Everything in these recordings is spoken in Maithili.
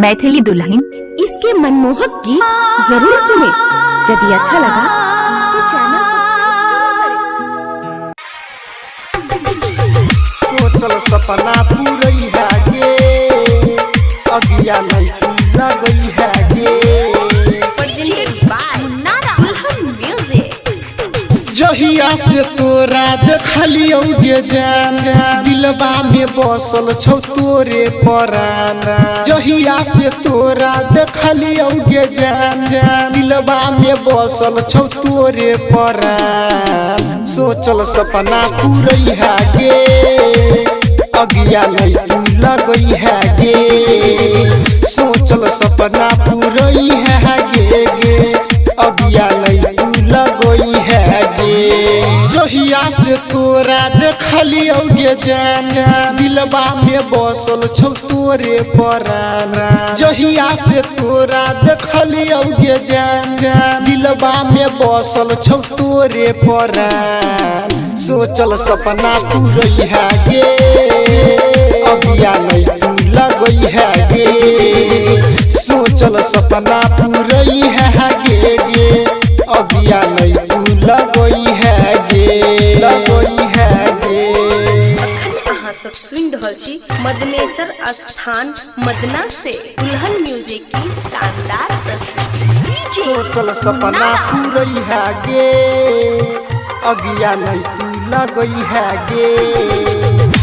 मैथिली दुल्हन इसके मनमोहक गीत जरूर सुने। यदि अच्छा लगा तो चैनल सब्सक्राइब जरूर करें। सोचल सपना पूरई है गे, अगिया नहीं लगई है गे। प्रेजेंटेड बाय दुल्हन म्यूजिक। जहिया से तोरा देखलियौ गे जान, दिलबा में बसल छौ तोरे पराना। जहिया से तोरा देखलियौ गे जान, दिलबा में बसल छौ तोरे परान। सोचल सपना पूरई है गे, अगिया नहीं लगई है गे। सोचल सपना पूरई है गे गे, अगिया नहीं लगई है गे। जहिया से तोरा देखलियौ गे जान, दिलबा में बसल छौ तोरे पराना। जहिया से तोरा देखलियौ गे जान, दिलबा में बसल छौ तोरे परान। सोचल सपना पूरई है गे, अगिया नहीं लगई है गे। सोचल सपना पूरई है गे गे, अगिया नहीं लगई है गे, लगई है गे। अखन अहाँ सब सुनि रहल छी मदनेश्वर स्थान मदना से दुल्हन म्यूजिक की शानदार प्रस्तुति। सोचल सपना पूरई है गे, अगिया नहीं लगई है गे।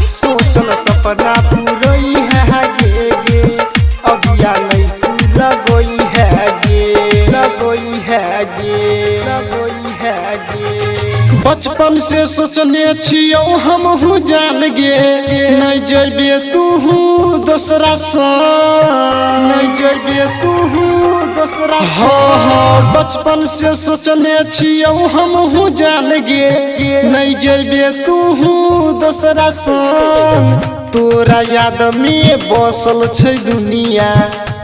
सोचल सपना पूरई है गे गे, अगिया नहीं लगई है गे, लगई है गे, लगई है गे। बचपन से सोचने छियौ हमहू जान गे, नहीं जेबे तूहू दोसरा सा, नहीं जेबे तूहू दोसरा। हाँ हाँ, बचपन से सोचने छियौ हमहू जान गे, नहीं जेबे तूहू दोसरा सा। तोरा याद में बसल छै दुनिया,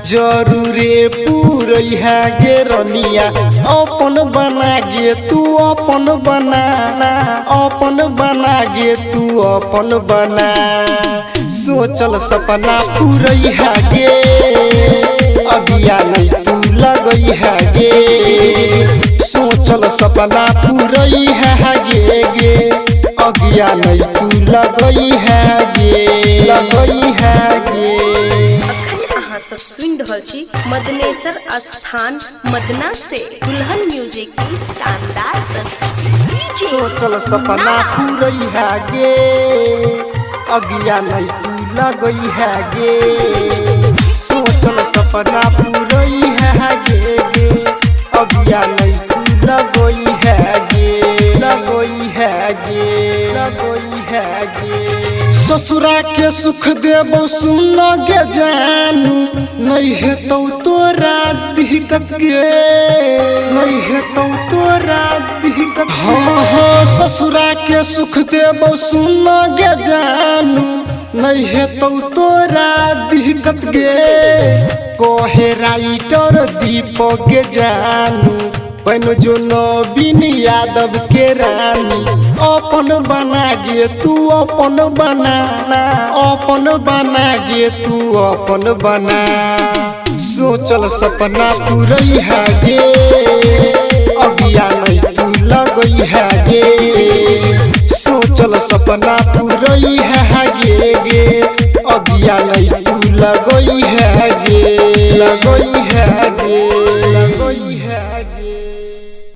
जरूरे पूरई है गे रनिया। अपन बना गे तू अपन बना, अपन बना गे तू अपन बना। सोचल सपना पूरई है गे, अगिया नहीं तू लगई है गे। सोचल सपना पूरई है गे गे, अगिया नहीं तू लगई है गे, लगई है गे। सब सुनि रहल छी मदनेश्वर स्थान मदना से दुल्हन म्यूजिक की शानदार प्रस्तुति। सोचल सपना पूरई है गे, अगिया नहीं लगई है गे। सोचल सपना पूरई है गे गे, अगिया नहीं लगई है गे, लगई है गे, लगई है गे। ससुरा के सुख देबौ सुन गे जानू, नहीं हेतौ तोरा दिक्कत गे, नहीं हेतौ तोरा दिक्कत। हाँ हाँ, ससुरा के सुख देबौ सुन गे जानू, नहीं हेतौ तोरा दिक्कत गे। कहे राइटर दीपक गे जानू, बन जो नवीन यादव के रानी। अपन बना गे तू अपन बना, अपन बना गे तू अपन बना। सोचल सपना पूरई है गे, अगिया नहीं तू लगई है गे। सोचल सपना पूरई है गे गे, अगिया नहीं तू लगई है गे, लगई